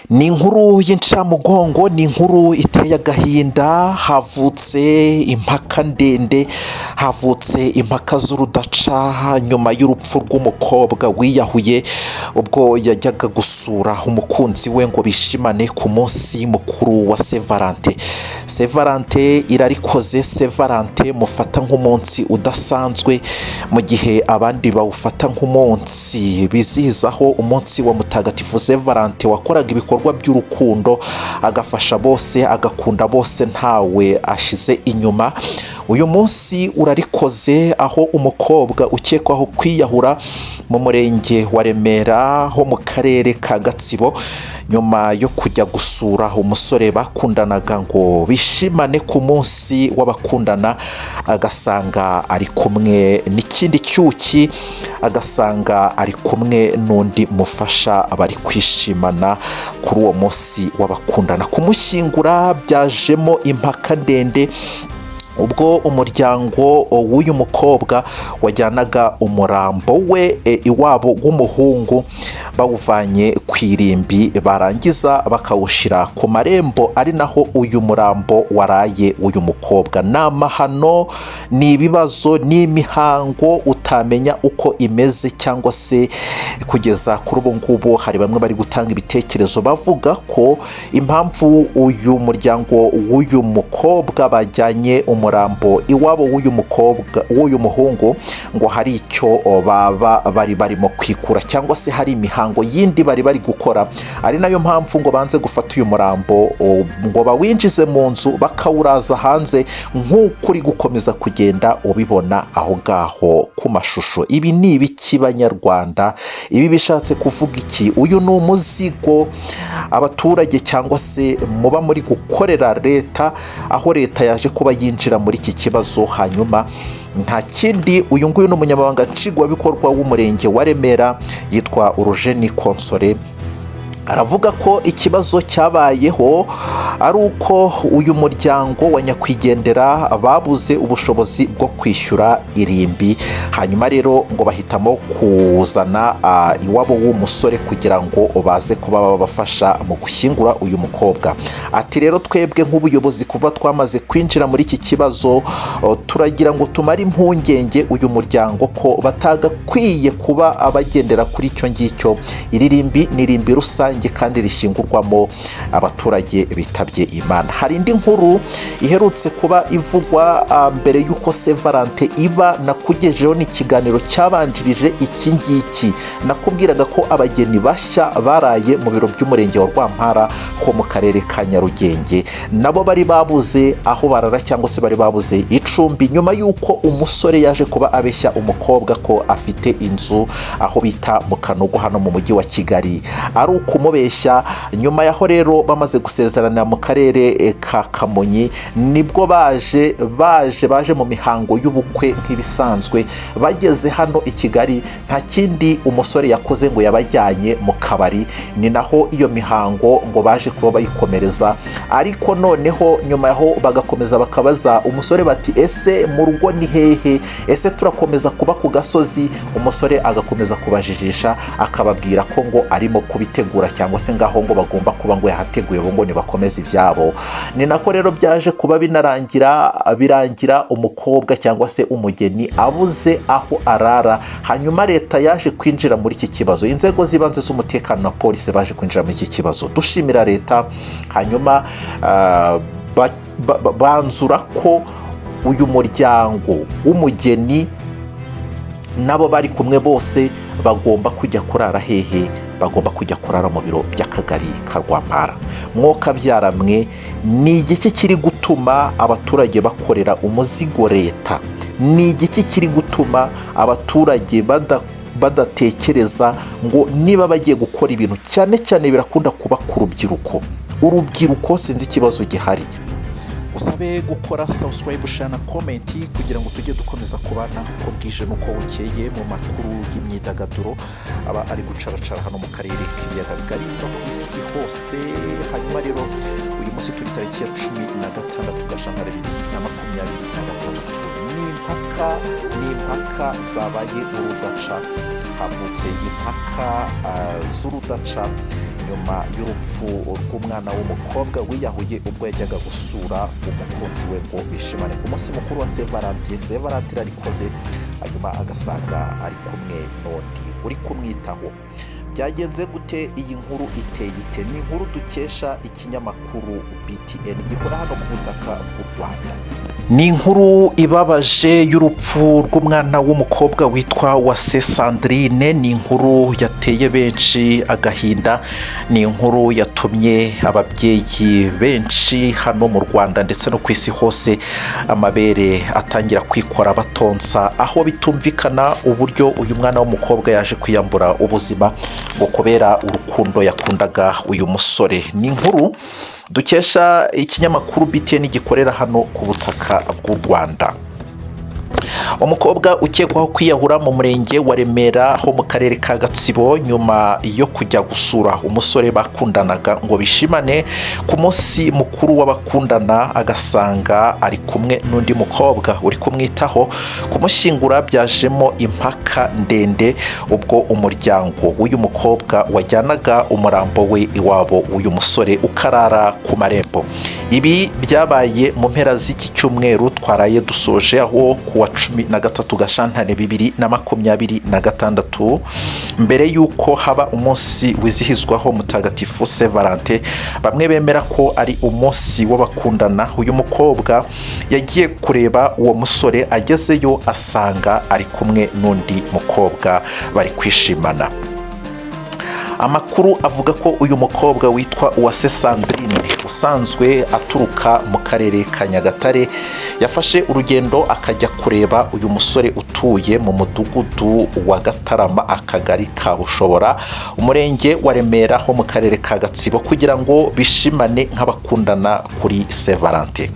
Ni inkuru y'incamugongo, ni inkuru iteye agahinda. Havutse impaka ndende, havutse impaka z'urudaca nyuma y'urupfu rw'umukobwa wiyahuye ubwo yajyaga gusura umukunzi we ngo bishimane ku munsi mukuru wa Saint Valentin. Saint Valentin irarikoze. Saint Valentin mufata nk'umunsi udasanzwe, mu gihe abandi bawufata nk'umunsi bizihizaho umunsi wa mutagatifu Saint Valentin, wakoraga ibikorwa by'urukundo, agafasha bose, agakunda bose, ntawe ashize inyuma. Uyu munsi urarikoze, aho umukobwa ukekwaho kwiyahura mu murenge wa Remera ho mu karere ka Gatsibo, nyuma yo kujya gusura umusore bakundanaga ngo bishimane ku munsi w'abakundana, agasanga ari kumwe n'ikindi cyuki, agasanga ari kumwe n'undi mufasha bari kwishimana kuri uwo munsi w'abakundana. Kumushyingura byajemo impaka ndende ubwo umuryango w'uyu mukobwa wajyanaga umurambo we iwabo w'umuhungu, bawuvanye ku irimbi, barangiza bakawushyira ku marembo, ari naho uyu murambo waraye uyu mukobwa. Ni amahano, ni ibibazo, ni imihango utamenya uko imeze. Cyangwa se kugeza kuri ubu ngubu hari bamwe bari gutanga ibitekerezo bavuga ko impamvu uyu muryango w'uyu mukobwa bajyanye umurambo iwabo w'uyu mukobwa, w'uyu muhungu, ngo hari icyo baba bari barimo kwikura, cyangwa se hari imihango yindi bari bari gukora, ari nayo mpamvu ngo banze gufata uyu murambo ngo bawinjize mu nzu, bakawuraza hanze nk'uko uri gukomeza kugenda ubibona aho ngaho ku mashusho. Ibi ni ibiki, Banyarwanda? Ibi bishatse kuvuga iki? Uyu ni umuzigo abaturage cyangwa se muba muri gukorera leta, aho leta yaje kuba yinjira muri iki kibazo. Hanyuma nta kindi, uyu nguyu ni umunyamabanga nshingwabikorwa w'umurenge wa Remera, yitwa Urujeni Konsore. Aravuga ko ikibazo cyabayeho ari uko uyu muryango wa nyakwigendera babuze ubushobozi bwo kwishyura irimbi, hanyuma rero ngo bahitamo kuzana iwabo w'umusore kugira ngo baze kuba babafasha mu gushyingura uyu mukobwa. Ati: "Rero twebwe nk'ubuyobozi, kuba twamaze kwinjira muri iki kibazo, turagira ngo tumare impungenge uyu muryango ko batagakwiye kuba bagendera kuri icyo ngicyo. Iri rimbi ni irimbi rusange kandi rishyingurwamo abaturage bitabye Imana." Hari indi nkuru iherutse kuba ivugwa mbere y'uko Saint Valentin iba, nakugejeho n'ikiganiro cyabanjirije iki ngiki. Nakubwiraga ko abageni bashya baraye mu biro by'umurenge wa Rwampara ho mu karere ka Nyarugenge, nabo bari babuze aho barara cyangwa se bari babuze icumbi, nyuma y'uko umusore yaje kuba abeshya umukobwa ko afite inzu aho bita mu Kanogo hano mu mujyi wa Kigali, ari ukumubeshya. Nyuma yaho rero, bamaze gusezerana mu karere ka Kamonyi, nibwo baje mu mihango y'ubukwe nk'ibisanzwe. Bageze hano i Kigali, nta kindi umusore yakoze, ngo yabajyanye mu kabari, ni naho iyo mihango ngo baje kuba bayikomereza. Ariko noneho nyuma yaho bagakomeza bakabaza umusore bati: "Ese mu rugo ni hehe? Ese turakomeza kuba ku gasozi?" Umusore agakomeza kubajijisha, akababwira ko ngo arimo kubitegura, cyangwa se ngaho ngo bagomba kuba ngo yahateguye, bo ngo nibakomeze ibyabo. Ni nako rero byaje kuba binarangira, birangira umukobwa cyangwa se umugeni abuze aho arara. Hanyuma leta yaje kwinjira muri iki kibazo, inzego z'ibanze z'umutekano na polisi baje kwinjira muri iki kibazo. Dushimira leta. Hanyuma banzura ko uyu muryango w'umugeni nabo bari kumwe bose bagomba kujya kurara hehe? Bagomba kujya kurara mu biro by'akagari ka Rwampara. Mwe ni igiki kiri gutuma abaturage bakorera umuzigo leta? Ni igiki kiri gutuma abaturage badatekereza ngo niba bagiye gukora ibintu? Cyane cyane birakunda kuba ku rubyiruko. Urubyiruko, sinzi ikibazo gihari. Usabe gukora subscribe, share na comment kugira ngo tujye dukomeza kubana uko bwije n'uko bukeye mu makuru y'imyidagaduro aba ari gucaracara hano mu karere k'ibiyaga bigari no ku isi hose. Hanyuma rero uyu munsi turi tariki ya 16 Gashyantare 2026. Ni impaka zabaye urudaca, havutse impaka z'urudaca. Nyuma y'urupfu rw'umwana w'umukobwa wiyahuye ubwo yajyaga gusura umukunzi we ngo bishimane ku munsi mukuru wa Saint Valentin. Saint Valentin arikoze, hanyuma agasanga ari kumwe n'undi uri kumwitaho. Byagenze gute? Iyi nkuru iteye ite? Ni inkuru dukesha ikinyamakuru BTN gikora hano ku butaka bw'u Rwanda. Ni inkuru ibabaje y'urupfu rw'umwana w'umukobwa witwa Uwase Sandrine. Ni inkuru yateye benshi agahinda, ni inkuru yatumye ababyeyi benshi hano mu Rwanda ndetse no ku isi hose amabere atangira kwikora batonsa, aho bitumvikana uburyo uyu mwana w'umukobwa yaje kwiyambura ubuzima ngo kubera urukundo yakundaga uyu musore. Ni inkuru dukesha ikinyamakuru BTN gikorera hano ku butaka bw'u Rwanda. Umukobwa ukekwaho kwiyahura mu murenge wa Remera ho mu karere ka Gatsibo nyuma yo kujya gusura umusore bakundanaga ngo bishimane ku munsi mukuru w'abakundana, agasanga ari kumwe n'undi mukobwa uri kumwitaho, kumushyingura byajemo impaka ndende ubwo umuryango w'uyu mukobwa wajyanaga umurambo we iwabo w'uyu musore ukarara ku marembo. Ibi byabaye mu mpera z'iki cyumweru twaraye dusoje, aho ku wa 13 Gashyantare 2026, mbere y'uko haba umunsi wizihizwaho Mutagatifu Saint Valentin, bamwe bemera ko ari umunsi w'abakundana. Uyu mukobwa yagiye kureba uwo musore, agezeyo asanga ari kumwe n'undi mukobwa bari kwishimana. Amakuru avuga ko uyu mukobwa witwa Uwase Sandrine, usanzwe aturuka mu karere ka Nyagatare, yafashe urugendo akajya kureba uyu musore utuye mu mudugudu wa Gatarama, akagari ka Bushobora, umurenge wa Remera ho mu karere ka Gatsibo, kugira ngo bishimane nk'abakundana kuri Saint Valentin.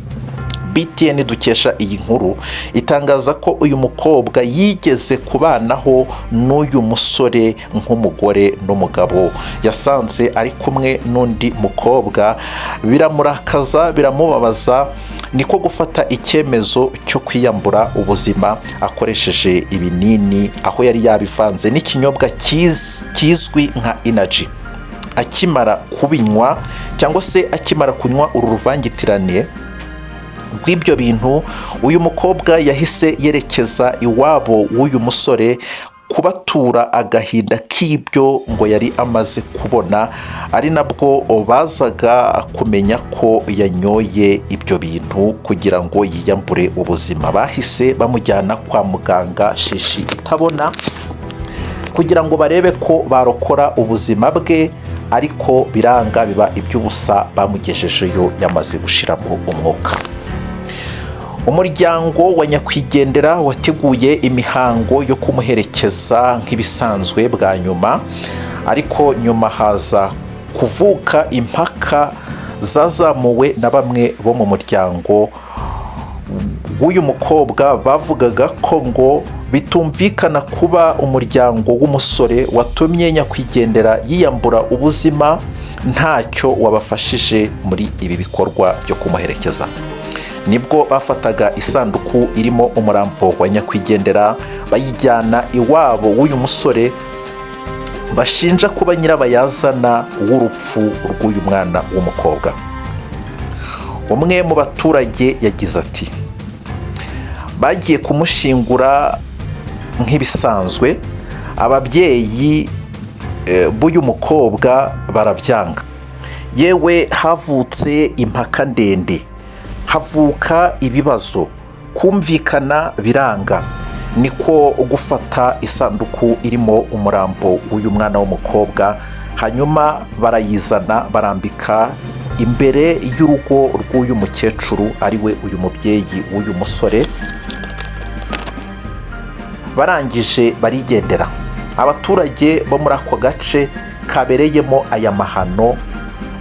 BTN dukesha iyi nkuru itangaza ko uyu mukobwa yigeze kubanaho n'uyu musore nk'umugore n'umugabo. Yasanze ari kumwe n'undi mukobwa, biramurakaza, biramubabaza, niko gufata icyemezo cyo kwiyambura ubuzima akoresheje ibinini, aho yari yabivanze n'ikinyobwa kizwi nka Energy. Akimara kubinywa, cyangwa se akimara kunywa uru ruvangitirane rw'ibyo bintu, uyu mukobwa yahise yerekeza iwabo w'uyu musore kubatura agahinda k'ibyo ngo yari amaze kubona, ari nabwo bazaga kumenya ko yanyoye ibyo bintu kugira ngo yiyambure ubuzima. Bahise bamujyana kwa muganga shishi itabona kugira ngo barebe ko barokora ubuzima bwe, ariko biranga, biba iby'ubusa, bamugejejeyo yamaze gushiramo umwuka. Umuryango wa nyakwigendera wateguye imihango yo kumuherekeza nk'ibisanzwe bwa nyuma, ariko nyuma haza kuvuka impaka zazamuwe na bamwe bo mu muryango w'uyu mukobwa, bavugaga ko ngo bitumvikana kuba umuryango w'umusore watumye nyakwigendera yiyambura ubuzima ntacyo wabafashije muri ibi bikorwa byo kumuherekeza. Nibwo bafataga isanduku irimo umurambo wa nyakwigendera bayijyana iwabo w'uyu musore bashinja kuba nyirabayazana w'urupfu rw'uyu mwana w'umukobwa. Umwe mu baturage yagize ati: "Bagiye kumushyingura nk'ibisanzwe, ababyeyi b'uyu mukobwa barabyanga. Yewe, havutse impaka ndende, havuka ibibazo, kumvikana biranga, niko gufata isanduku irimo umurambo w'uyu mwana w'umukobwa, hanyuma barayizana barambika imbere y'urugo rw'uyu mukecuru, ariwe uyu mubyeyi w'uyu musore, barangije barigendera." Abaturage bo muri ako gace kabereyemo aya mahano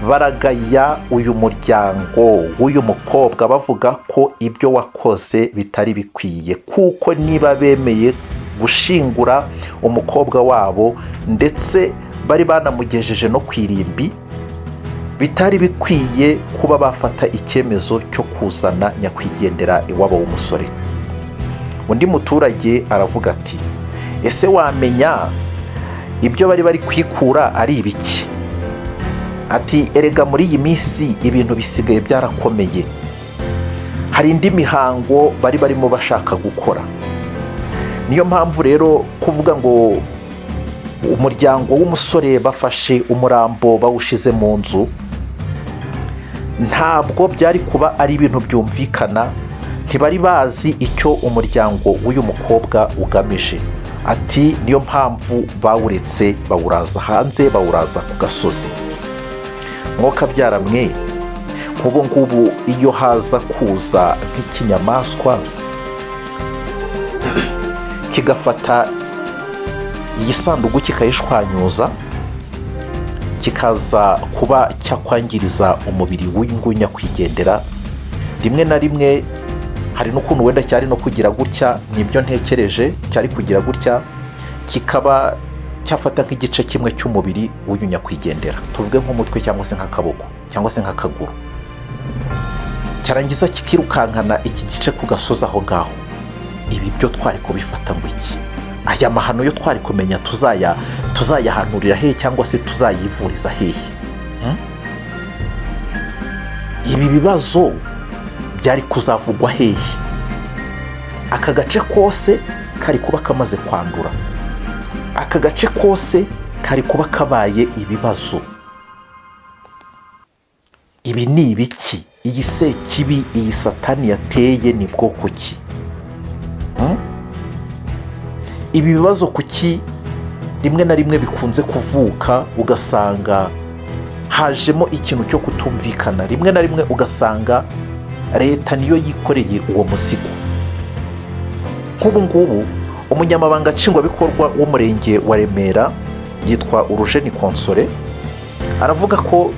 baragaya uyu muryango w'uyu mukobwa, bavuga ko ibyo wakoze bitari bikwiye, kuko niba bemeye gushingura umukobwa wabo ndetse bari banamugejeje no ku irimbi, bitari bikwiye kuba bafata icyemezo cyo kuzana nyakwigendera iwabo w'umusore. Undi muturage aravuga ati: "Ese wamenya ibyo bari bari kwikura ari ibiki?" Ati: "Erega muri iyi minsi ibintu bisigaye byarakomeye, hari indi mihango bari barimo bashaka gukora. Niyo mpamvu rero kuvuga ngo umuryango w'umusore bafashe umurambo bawushize mu nzu, ntabwo byari kuba ari ibintu byumvikana. Ntibari bazi icyo umuryango w'uyu mukobwa ugamije." Ati: "Niyo mpamvu bawuretse bawuraza hanze, bawuraza ku gasozi." Mwuka mwe, nk'ubu ngubu iyo haza kuza nk'ikinyamaswa kigafata iyi sanduku kikayishwanyuza, kikaza kuba cyakwangiriza umubiri w'uyu nguyu nyakwigendera, rimwe na rimwe hari n'ukuntu wenda cyari no kugira gutya, nibyo ntekereje, cyari kugira gutya kikaba cyafata nk'igice kimwe cy'umubiri w'uyu nyakwigendera, tuvuge nk'umutwe cyangwa se nk'akaboko cyangwa se nk'akaguru, cyarangiza kikirukankana iki gice ku gasozi aho ngaho. Ibi byo twari kubifata ngo iki? Aya mahano yo twari kumenya tuzayahanurira hehe cyangwa se tuzayivuriza hehe? Ibi bibazo byari kuzavugwa hehe? Aka gace kose kari kuba kamaze kwandura, aka gace kose kari kuba kabaye ibibazo. Ibi ni ibiki? Iyi sekibi, iyi satani yateye ni bwoko ki? Ibi bibazo kuki rimwe na rimwe bikunze kuvuka ugasanga hajemo ikintu cyo kutumvikana, rimwe na rimwe ugasanga leta niyo yikoreye uwo muzigo? Nk'ubu ngubu umunyamabanga nshingwabikorwa w'umurenge wa Remera yitwa Urujeni Konsore, aravuga ko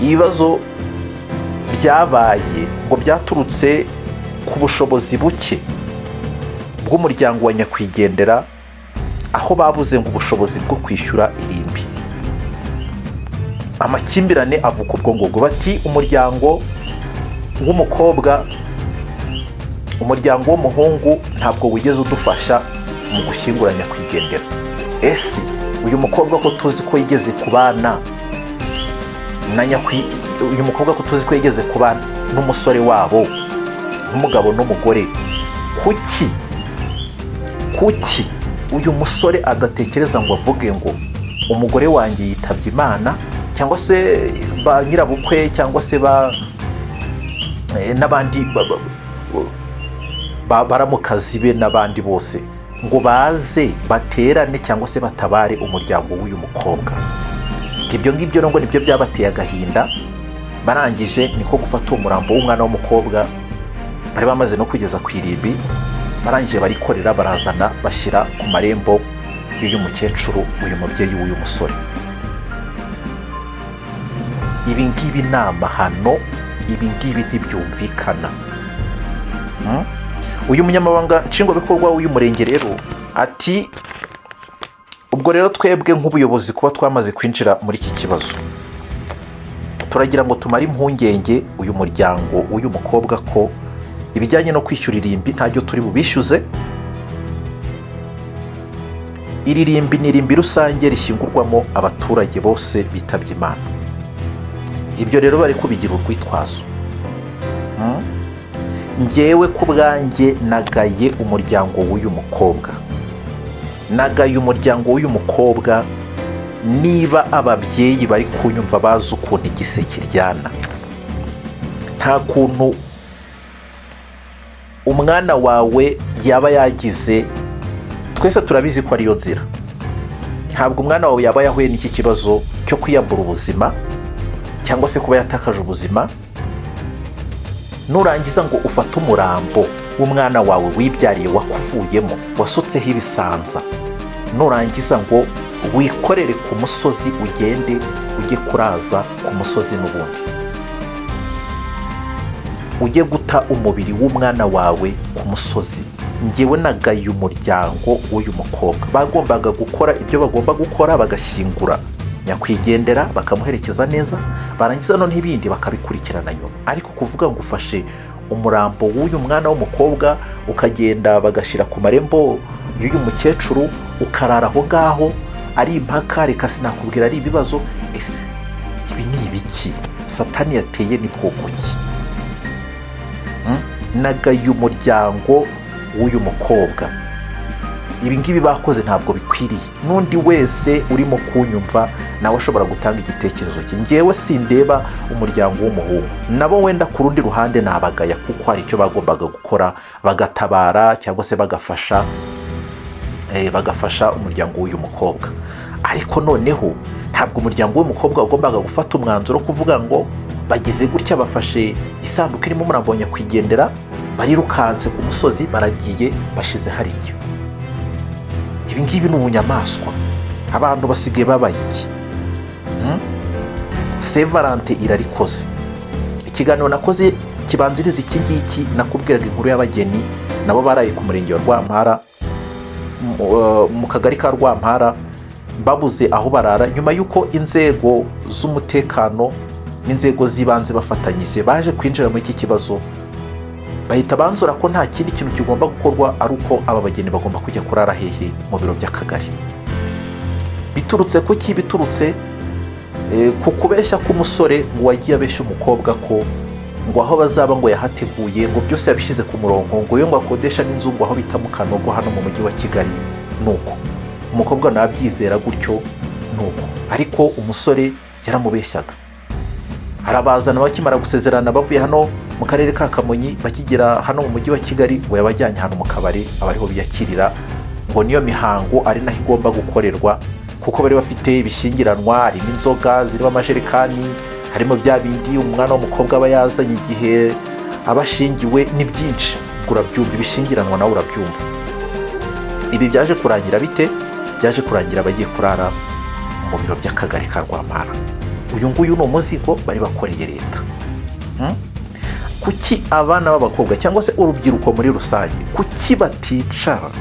ibibazo byabaye ngo byaturutse ku bushobozi buke bw'umuryango wa nyakwigendera, aho babuze ngo ubushobozi bwo kwishyura irimbi, amakimbirane avuka ubwo ngubwo. Bati: "Umuryango w'umukobwa, umuryango w'umuhungu ntabwo wigeze udufasha mu gushyingura nyakwigendera." Ese uyu mukobwa ko tuzi ko yigeze kubana na nyakwi, uyu mukobwa ko tuzi ko yigeze kubana n'umusore wabo nk'umugabo n'umugore, kuki uyu musore adatekereza ngo avuge ngo umugore wanjye yitabye Imana, cyangwa se ba nyirabukwe, cyangwa se ba n'abandi baramukazi be n'abandi bose, ngo baze baterane cyangwa se batabare umuryango w'uyu mukobwa? Ibyo ngibyo ngo nibyo byabateye agahinda. Barangije niko gufata uwo murambo w'umwana w'umukobwa bari bamaze no kugeza ku irimbi, barangije barikorera, barazana, bashyira ku marembo y'uyu mukecuru, uyu mubyeyi w'uyu musore. Ibi ngibi ni amahano, ibi ngibi ntibyumvikana. Uyu munyamabanga nshingwabikorwa w'uyu murenge rero ati: "Ubwo rero twebwe nk'ubuyobozi kuba twamaze kwinjira muri iki kibazo, turagira ngo tumare impungenge uyu muryango w'uyu mukobwa ko ibijyanye no kwishyura irimbi ntabyo turi bubishyuze. Iri rimbi ni irimbi rusange rishyingurwamo abaturage bose bitabye Imana. Ibyo rero bari kubigira urwitwazo. Ngewe ku bwanjye nagaye umuryango w'uyu mukobwa, nagaye umuryango w'uyu mukobwa. Niba ababyeyi bari kunyumva bazi ukuntu igise kiryana, nta kuntu umwana wawe yaba yagize, twese turabizi ko ariyo nzira, ntabwo umwana wawe yaba yahuye n'iki kibazo cyo kwiyambura ubuzima cyangwa se kuba yatakaje ubuzima, nurangiza ngo ufate umurambo w'umwana wawe wibyariye, wakuvuyemo, wasutseho ibisanza, nurangiza ngo wikorere ku musozi, ugende ujye kuraza ku musozi n'ubundi, ujye guta umubiri w'umwana wawe ku musozi." Ngewe nagaye umuryango w'uyu mukobwa. Bagombaga gukora ibyo bagomba gukora, bagashyingura nyakwigendera, bakamuherekeza neza, barangiza noneho ibindi bakabikurikirana nyuma. Ariko kuvuga ngo ufashe umurambo w'uyu mwana w'umukobwa ukagenda bagashyira ku marembo y'uyu mukecuru, ukarara aho ngaho, ari impaka, reka sinakubwira, ari ibibazo. Ese Ibi ni ibiki? Satani yateye ni bwoko ki? Nagaye umuryango w'uyu mukobwa. Ibi ngibi bakoze ntabwo bikwiriye. N'undi wese urimo kunyumva nawe ashobora gutanga igitekerezo cye. Ngewe sindeba umuryango w'umuhungu, nabo wenda ku rundi ruhande nabagaya, kuko hari icyo bagombaga gukora, bagatabara cyangwa se bagafasha umuryango w'uyu mukobwa. Ariko noneho ntabwo umuryango w'umukobwa wagombaga gufata umwanzuro wo kuvuga ngo bagize gutya, bafashe isanduku irimo umurambo wa nyakwigendera, barirukanse ku musozi, baragiye, bashize hariya. Ibi ngibi ni ubunyamaswa. Abantu basigaye babaye iki? Saint Valentin irarikoze. Ikiganiro nakoze kibanziriza iki ngiki, nakubwiraga inkuru y'abageni nabo baraye ku murenge wa Rwampara, mu kagari ka Rwampara, babuze aho barara, nyuma y'uko inzego z'umutekano n'inzego z'ibanze bafatanyije baje kwinjira muri iki kibazo, bahita banzura ko nta kindi kintu kigomba gukorwa ari uko aba bageni bagomba kujya kurara hehe? Mu biro by'akagari. Biturutse ku ki? Biturutse ku kubeshya k'umusore, ngo wagiye abeshya umukobwa ko ngo aho bazaba ngo yahateguye, ngo byose yabishyize ku murongo, ngo iyo ngo akodesha n'inzu ngo aho bita mu Kanogo hano mu mujyi wa Kigali. Nuko umukobwa nawe abyizera gutyo. Nuko ariko umusore yaramubeshyaga, arabazana. Bakimara gusezerana, bavuye hano mu karere ka Kamonyi, bakigera hano mu mujyi wa Kigali, ngo yabajyanye ahantu mu kabari, aba ariho biyakirira, ngo niyo mihango ari naho igomba gukorerwa, kuko bari bafite ibishyingiranwa, harimo inzoga zirimo amajerekani, harimo bya bindi umwana w'umukobwa aba yazanye igihe aba ashingiwe, ni byinshi. Ubwo urabyumva, ibishyingiranwa nawe urabyumva. Ibi byaje kurangira bite? Byaje kurangira bagiye kurara mu biro by'akagari ka Rwampara. Uyu nguyu ni umuzigo bari bakoreye leta. Kuki abana b'abakobwa cyangwa se urubyiruko muri rusange, kuki baticara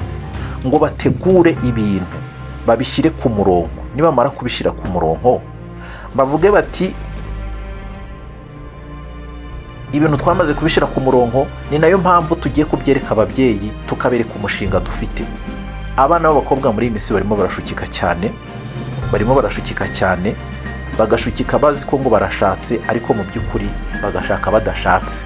ngo bategure ibintu, babishyire ku murongo? Nibamara kubishyira ku murongo, bavuge bati: "Ibintu twamaze kubishyira ku murongo, ni nayo mpamvu tugiye kubyereka ababyeyi, tukabereka umushinga dufite." Abana b'abakobwa muri iyi minsi barimo barashukika cyane, barimo barashukika cyane, bagashukika bazi ko ngo barashatse, ariko mu by'ukuri bagashaka badashatse.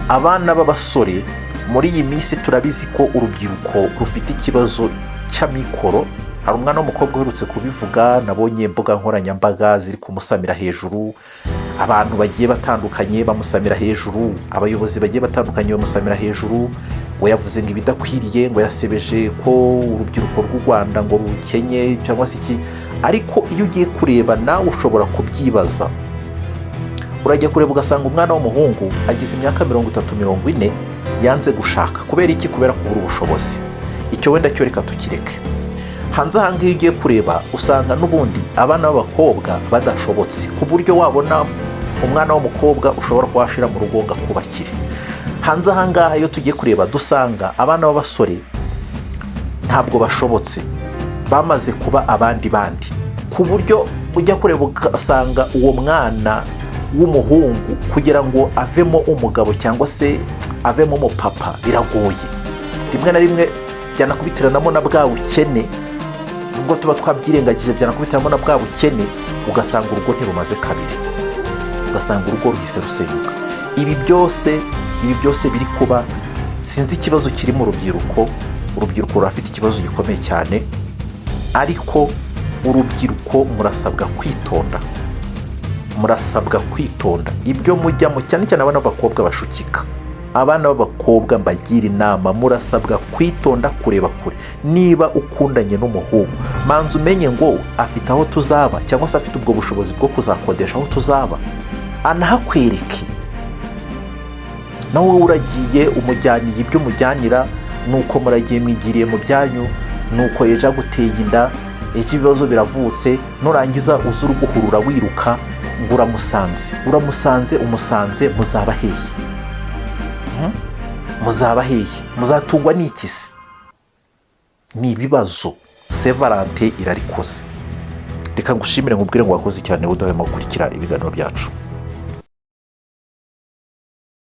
Abana b'abasore muri iyi minsi, turabizi ko urubyiruko rufite ikibazo cy'amikoro. Hari umwana w'umukobwa uherutse kubivuga, nabonye imbuga nkoranyambaga ziri kumusamira hejuru, abantu bagiye batandukanye bamusamira hejuru, abayobozi bagiye batandukanye bamusamira hejuru, ngo yavuze ngo ibidakwiriye, ngo yasebeje ko urubyiruko rw'u Rwanda ngo rukenye cyangwa se iki. Ariko iyo ugiye kureba, nawe ushobora kubyibaza. Urajya kureba ugasanga umwana w'umuhungu agize imyaka 30, 40, yanze gushaka. Kubera iki? Kubera kubura ubushobozi. Icyo wenda cyo reka tukireke. Hanze aha ngaha, iyo ugiye kureba, usanga n'ubundi abana b'abakobwa badashobotse, ku buryo wabona umwana w'umukobwa ushobora kuba washyira mu rugo ngo akubakire. Hanze aha ngaha, iyo tugiye kureba, dusanga abana b'abasore ntabwo bashobotse, bamaze kuba abandi bandi, ku buryo ujya kureba ugasanga uwo mwana w'umuhungu kugira ngo avemo umugabo cyangwa se avemo umupapa biragoye. Rimwe na rimwe byanakubitiranamo na bwa bukene, nubwo tuba twabyirengagije, byanakubitiranamo na bwa bukene, ugasanga urugo ntirumaze kabiri, ugasanga urugo ruhise rusenyuka. Ibi byose biri kuba, sinzi ikibazo kiri mu rubyiruko. Urubyiruko rurafite ikibazo gikomeye cyane, ariko urubyiruko murasabwa kwitonda, murasabwa kwitonda ibyo mujyamo, cyane cyane abana b'abakobwa bashukika. Abana b'abakobwa mbagira inama, murasabwa kwitonda, kureba kure. Niba ukundanye n'umuhungu, manza umenye ngo afite aho tuzaba, cyangwa se afite ubwo bushobozi bwo kuzakodesha aho tuzaba, anahakwereke. Nawe uragiye umujyaniye ibyo umujyanira, nuko muragiye, mwigiriye mu byanyu, nuko ejo aguteye inda, ejo ibibazo biravutse, nurangiza uze uri guhurura wiruka ngo uramusanze, uramusanze, umusanze muzaba hehe? Muzaba hehe? Muzatungwa n'iki se? Ni ibibazo. Saint Valentin irarikoze. Reka ngushimire, nkubwire ngo wakoze cyane udahwema gukurikira ibiganiro byacu.